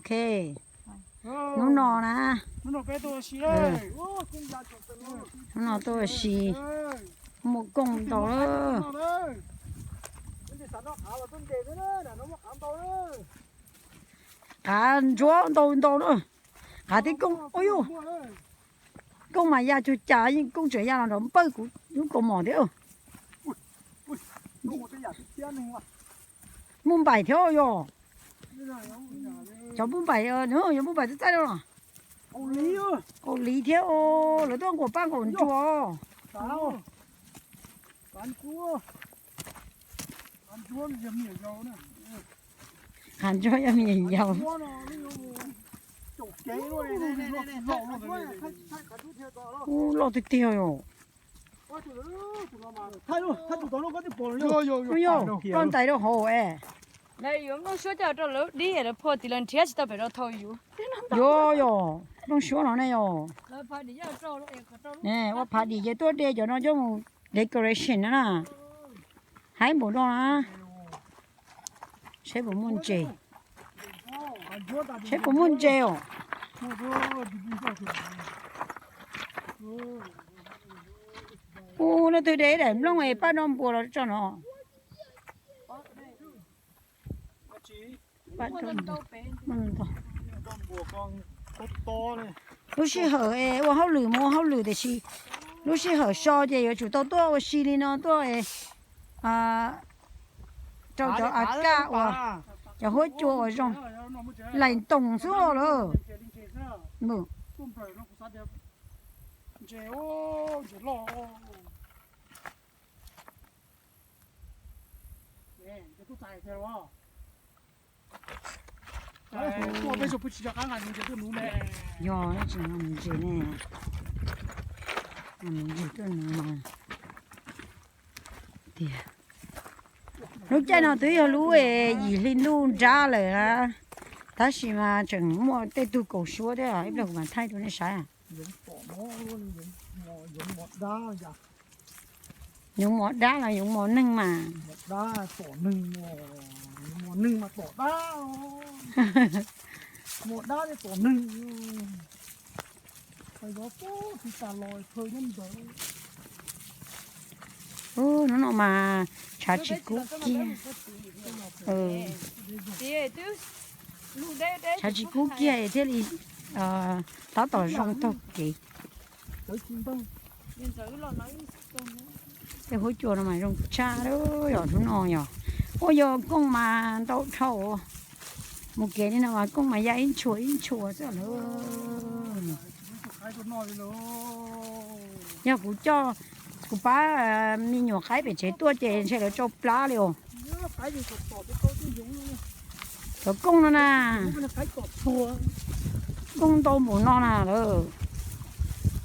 Ok, hnub no na, hnub no tuaj ua si, muaj kooj ntau lawm. Qav ntsuab ntau ntau na. Qav tib kooj, ua yus, kooj mas ya cuag cas, kooj tseem ya los nrov npawj kuv lub kaus mom thiab. Muaj npaim thiab yog, cov muaj npaim, yog muaj npaim txaij txaij no los. Qaum li thiab, lawv tuaj nquas paj nquas ntsuag. Qav ntsuab yog me nyuam yaus. Ub, loj tiag tiag yom. Yog, koj ntais rau hauv es. Lawv yuav nplooj suab coj rau lawv dib, lawv phua tim lawv nrhiav tsis tau pem rau thau yus. Yog, yog nplooj suab no ne yog. Ua phav dim ces tuaj de cov no coj mus decoration na na. Haib npaum no na. Saib puas muaj ntses, saib puas muaj ntses os. Ub, leej twg de ib daim nplooj es paj do npua los tso no. Lub sij hawm es ua hauj lwm mus ua hauj lwm tiam sis lub sij hawm so ces yuav tsum tau tuaj ua si li no tuaj rau cov a kaj uas, cov huab cua uas zoo, laim toom xwb lawm. Yog tsis mus ntses ne, mus ntses tuaj nuv tiag. Lub caij no twb yog lub yim hli ntuj nrab lawm na, tab sis mas tseem muaj tej tug kaus suab thiab, ib pliag kuv mam thaij rau nej saib. Yoov mos dab los yoov mos neeg mas. Hnub no mas tshav tsis kub kiag. Tshav tsis kub kiag thiaj li tab tom zoo taug kev. Tej huab cua no mas zoo tshaj lawm, yog hnub no yog ua yog kooj mas ntau dhau. Mus kev li no mas kooj mas ya ib ntshua ib ntshua xwb lawm. Yog kuv coj, kuv pab me nyuam qaib pem tsev tuaj ces ntshe lawv tsau plab li os. Cov kooj no na, kooj ntau npaum no na lawm.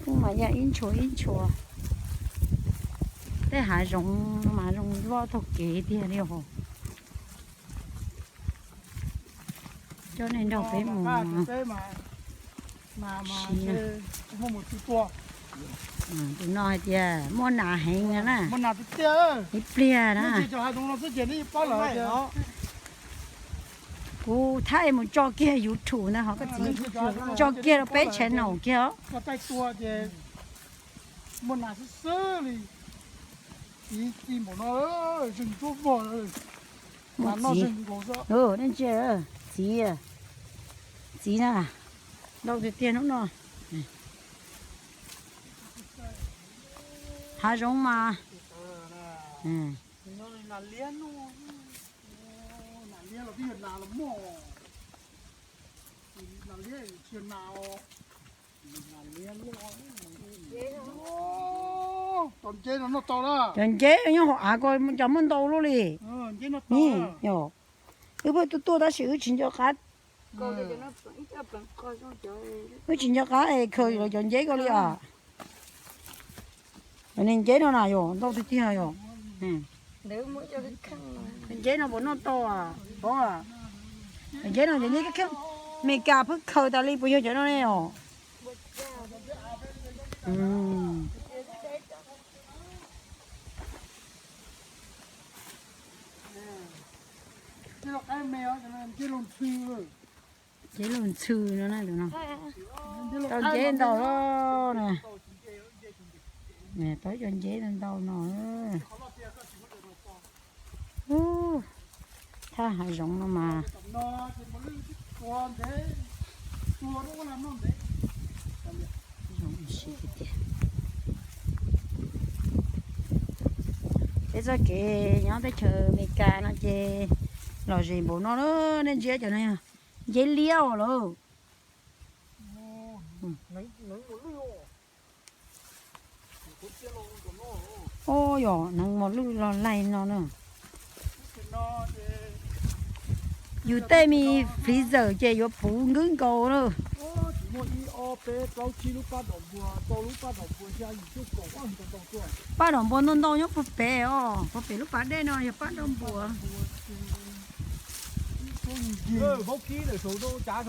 Kooj mas ya ib ntshua ib ntshua. Tej hav zoov no mas zoo loj taug kev tiag li os. Coj nej nrog peb mus. Tus no hais tias muaj nas heev no na. Ib pliag na. Kuv thaij mus tso kiag YouTube ntag ho koj txiv, tso kiag rau peb channel kiag os. Muaj nas xwb xwb li. Txiv ci npaum no, zeeg nruab vog. Muaj txiv, nej ntsia, txiv, txiv na, ntau tiag tiag hnub no. Hav zoov mas. Cov nceb nyob hauv av ko cov muaj ntau luaj li. Ni, yog, wb pheej tuaj tuaj tab sis wb tsis nco qab. Wb tsis nco qab es khaws lawv cov nceb ko li os. Cov niag nceb no na yog ntau tiag tiag yog. Nceb no puas noj tau os? Nceb no cov nceb kheej, Meskas pheej khaws tas li puas yog cov no ne os? Nceb lug ntxhw no na tus no. Tau nceb ntau lawm na. Tau cov nceb ntau no. Thaj hav zoov no mas. Peb txoj kev nyob teb chaws Amelikas no ces lom zem npaum no na, nej ntsia cov no yog nceb liab os lawm. Ua yog hneev mos lwj los laig no na. Yus tej me freezer ces yuav puv nkwb nkaus na. Paj dom npua ntau ntau nyob puag pem os, puag pem lub pas dej no yog paj dom npua. Vaub kib, vaub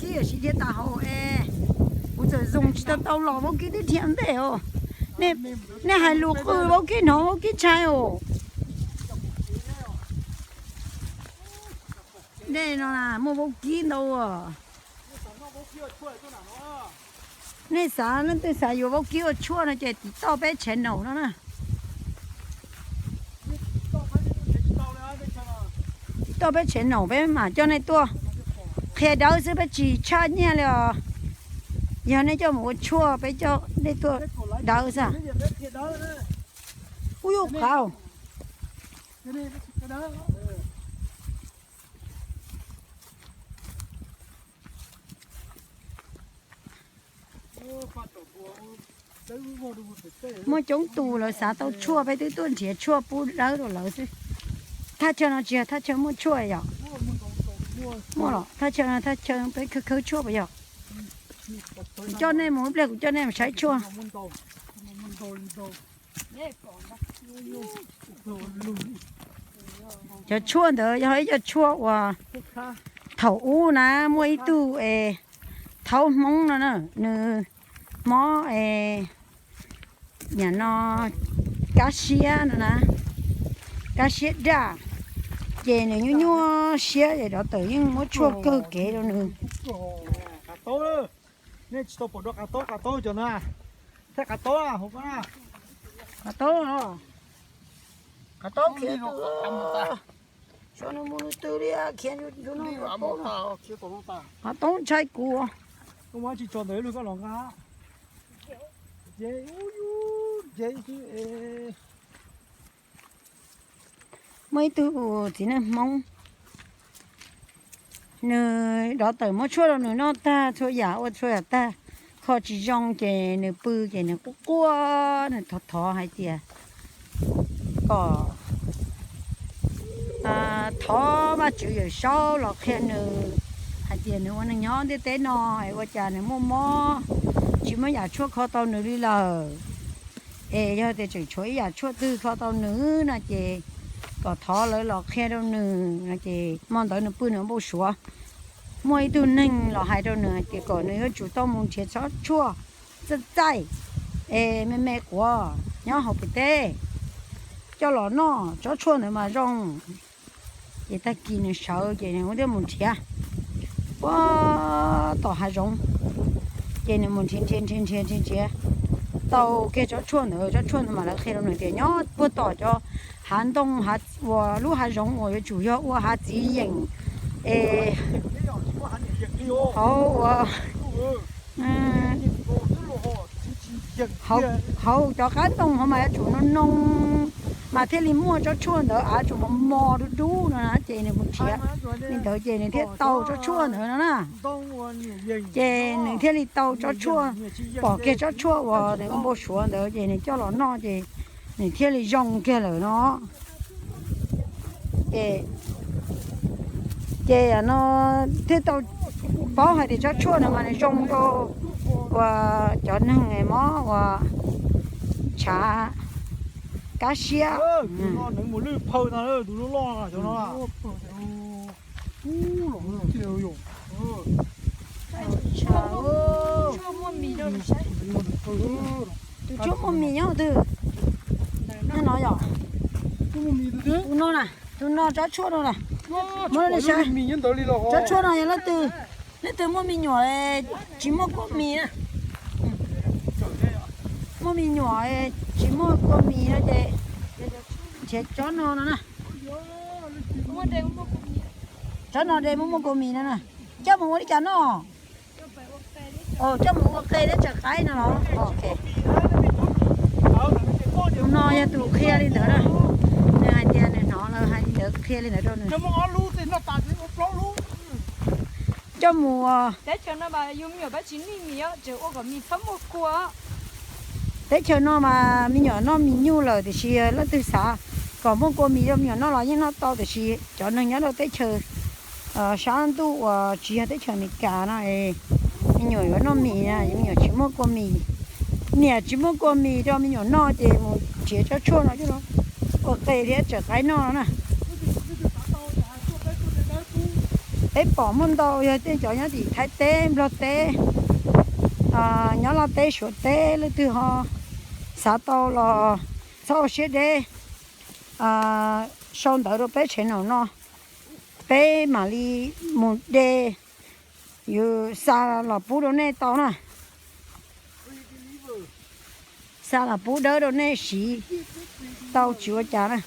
kib siv dhia tas hauv es kuv txawm zoo tsis tau tau los vaub kib twb dhia ntej os. Nej hais lus qw vaub kib hnov vaub kib ntshai os. Dej no na muaj vaub kib ntau. Nej xav, leej twg xav yuav vaub kib ua tshuaj no ces tim toj peb channel no na. Tim toj peb channel peb mam coj nej tuaj qhia dawb xwb, peb tsis tshaj nyiaj li os. Yog nej coj mus ua tshuaj peb coj nej tuaj dawb xwb. Ub, yuav qab. Muaj coob tus lawv xav tau tshuaj peb twb tuaj nrhiav tshuaj pub dawb rau lawv xwb. Thaj chaw no tsis yog thaj chaw muaj tshuaj yom? Muaj los thaj chaw no thaj chaw peb khawb khawb tshuaj puas yog? Kuv coj nej mus, ib pliag kuv coj nej mus saib tshuaj. Cov tshuaj ntawd yog ib co tshuaj uas thaum ub na muaj ib tug es thaub Hmoob no na, nws mob es nim no kab siab no na, kab siab daj, ces nws nyuaj nyuaj siab es doctor yeej muab tshuaj kawg kev rau nws. Nej tsis tau pom dua qav taub, qav taub cov na, thiab qav taub hauv ko na. Qav taub, qav taub khiav, xyov nws mus nws twg li, khiav nws no. Qav taub ntshai kuv. Tsis tso ntawd lug koj los nqa. Muaj ib tug txiv neej Hmoob, nws doctor muab tshuaj rau nws noj tag, txhua yam ua txhua yam tag, kho tsis zoo ces nws pw ces nws quaj quaj, nws thov thov hais tias kom thov Vajtswv Yawm Saub los qhia nws hais tias nws ua neeg nyob ntiaj teb no es ua cas nws muaj mob, tsis muaj yam tshuaj kho tau nws li lawm. Es yog tias tseem tshuav ib yam tshuaj twg kho tau nws no ces kom thov lawv los qhia rau nws no ces hmo ntawd nws pw nws npau suav. Muaj ib tug neeg los hais rau nws hais tias kom nws yuav tsum tau mus nrhiav tsob tshuaj txaij txaij es me me quav nyob hauv pem teb coj los noj, tsob tshuaj ntawd mas zoo. Ces tag kis nws sawv ces nws thiaj mus nrhiav puag tom hav zoov. Ces nws mus nrhiav nrhiav nrhiav nrhiav nrhiav nrhiav tau kiag tsob tshuaj ntawd, tsob tshuaj ntawd mas lawv qhia rau nws tias nyob puag tom cov hav ntoo, hav, uas lub hav zoov uas yuav tsum yog ua hav txiv yeem es hauv uas hauv cov qab ntoo hauv mas yuav tsum noo noo mas thiaj li muaj tsob tshuaj ntawd, av tsum mos mos dub dub no na. Ces nws mus nrhiav li ntawd ces nws thiaj tau tsob tshuaj ntawd no na. Ces nws thiaj li tau tsob tshuaj, pom kiag tsob tshuaj uas nws ua npau suav ntawd ces nws coj los noj ces nws thiaj li zoo kiag lawm no. Ces, ces no thiaj tau paub hais tias tsob tshuaj no mas nws zoo rau uas cov neeg mob uas tshav kab siab. Tus tshuaj muaj mis nyob twg? Nyob no yom. Tus no na, tus no tsob tshuaj no na. Muab rau nej saib. Tsob tshuaj no yog leej twg, leej twg muaj me nyuam tsis muaj kua mis na. Muaj me nyuam tsis muaj kua mis no ces nrhiav tsob no no na. Tsob no de muaj muaj kua mis no na. Coj mus ua li cas noj? Coj mus ua qe thiab tsaws qaib no los? Tus no yog tus qhia li ntawd na. Nws hais tias nws hnov lawv hais li ntawd, qhia li ntawd rau nws. Coj mus. Teb chaws no mas me nyuam noj mis nyuj lawm tiam sis leej twg xav kom muaj kua mis rau me nyuam noj los yeej noj tau, tiam sis cov neeg nyob rau teb chaws sab ntuj uas tsis yog teb chaws Amelikas no, me nyuam yuav noj mis na, me nyuam tsis muaj kua mis. Niam tsis muaj kua mis rau me nyuam noj ces mus nrhiav tsob tshuaj no coj los ua qe thiab tsaws qaib noj na. Peb pom muaj ntau yog tej cov nyob tim Thaib teb, Nplog teb, nyob Lauj teb, Suav teb, leej twg ho xav tau los txhob ua siab deb, sau ntawv rau peb channel no, peb mam li mus de, yus xa los pub rau nej tau na. Xa los pub dawb rau nej siv tau tsis ua cas na.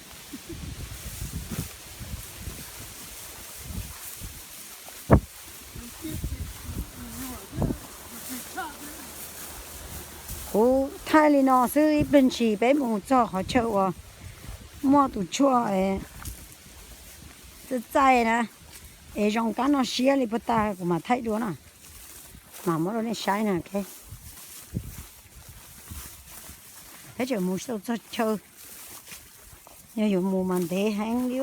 Kuv thaij li no xwb, ib pliag ntshis peb mus txog qhov chaw uas muaj tus tshuaj txaij txaij na, es zoo kab noj siab li puag ta kuv mam thaij dua na, mam muab rau nej saib na. Peb tseem mus tsis tau txog chaw, yog yuav mus mas ntev heev li.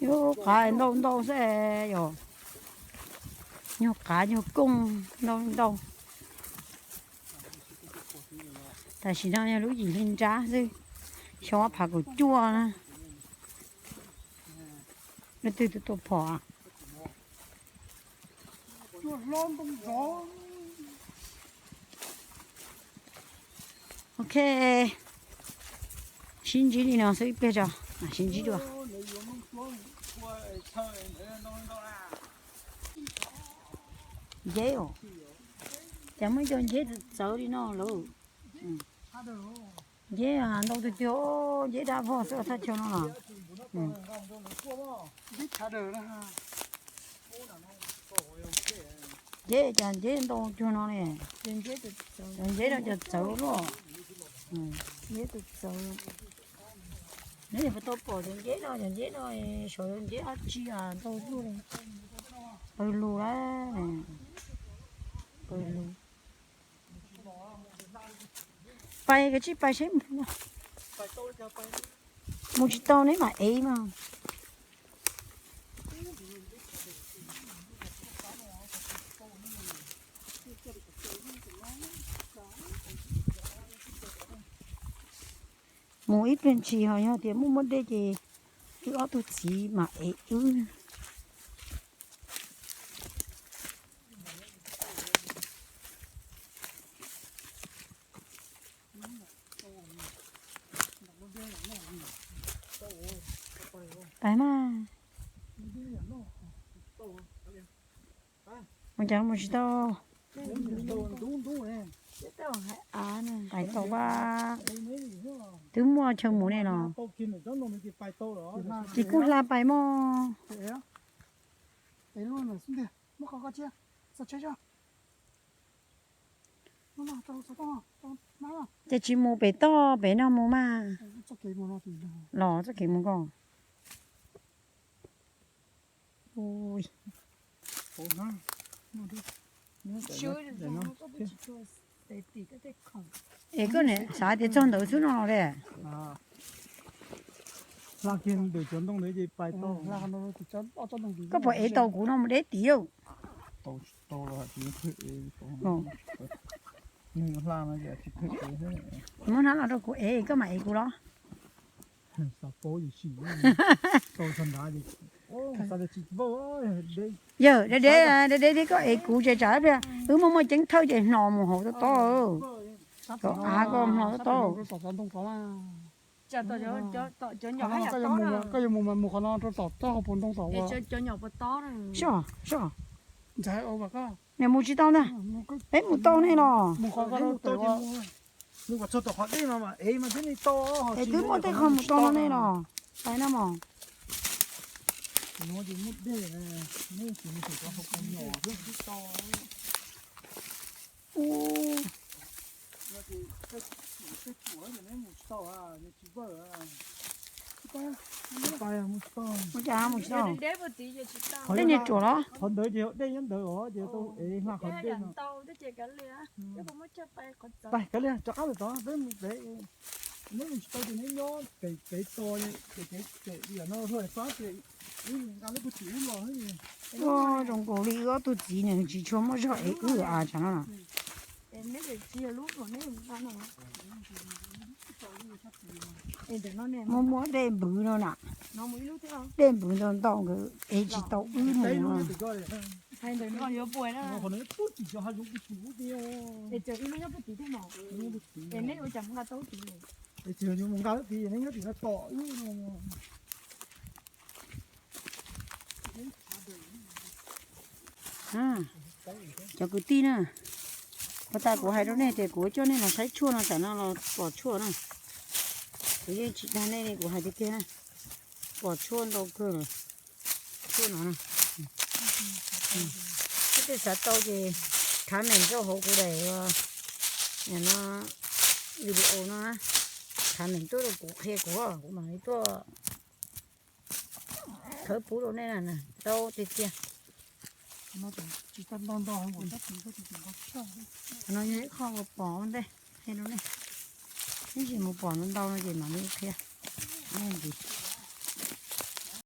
Lub qav ntau ntau xwb yom, nyuag qav nyuag kooj ntau ntau. Tam sim no yog lub yim hli nrab xwb, xyoo ob phav kaum cuaj na. Leej twg tus tua phom? Ok, sib ntsib li no xwb, ib pliag tso mam sib ntsib dua. Nceb os, cas muaj ib co nceb txawv txawv li no lauj. Nceb ntau tiag tiag, nceb dab vog xwb thaj chaw no los. Nceb cas nceb ntau cuag no ne. Cov nceb no cov txawv luaj. Neb puas tau pom cov nceb no, cov nceb no sav nceb dab tsi ntau luaj li. Pawg lug lawm, pawg lug. Pais kav tsij pais seb, mus tsis tau neb mam ev mas. Mus ib pliag ntshis ho yog tias muaj muaj dej ces wb ob tug txiv mam ev wb. Pais mas. Mus cas mus tsis tau. Pais tau a. Twb muaj chaw mus ne los. Ces kuj hla pais mog. Ces tsis mus pem toj pem no mus mas. Los txoj kev mus ko. Es koj niam xav tias txog ntawd xwb no los de. Koj puas ev tau kuv no mus deb tid? Muab hnab los rau kuv ev, koj mam ev kuv los. Yawg, deb deb, deb deb thiab koj ev kuv ces tsam pliag wb muaj muaj ceeb thawj ces hno mus hauv tob tob. Cov av koj hno tob tob. Koj yuav mus mas mus qhov no rau tom txoj hauv paus ntoo tom ua. Soj, soj. Nws mus tsis tau ntag. Peb mus tau nej los. Es twb muaj tej qho mus tau no nej los. Pais na mos. Mus cas mus tsis tau? Tej niag tsuas los? Qhov ntawd ces dej nyob ntawd os, ces tau ev hla qhov dej no. Pais kav liam rov qab lawm tod, peb mus pem. Neb mus tsis tau ces neb nyob pem pem tos, pem pem pem no hlo xab ces wb nqa lub puag tim wb los. Ua zoo nkaus li wb ob tug txiv nws tsis tshua muaj zog ev wb a tsam no. Muaj muaj dej npwv no na. Dej npwv ntau ntau nkawd ev tsis tau wb mus. Cov kwv tij na, puag ta kuv hais rau nej tias kuv coj nej los saib tshuaj no, tam no los pom tshuaj na. Kuv yeej tsis dag nej li, kuv hais tiag tiag, pom tshuaj ntau kawg lawm. Tshuaj no, nej tej xav tau ces comment rau hauv kuv daim no video no, comment tuaj rau kuv qhia kuv, kuv mam li tuaj khawb pub rau nej na, tau tiag tiag. No yog ib qho uas pom ua ntej, qhia rau nej, ib ntsis mus pom ntau ntau no ces mam li qhia nej ntxiv.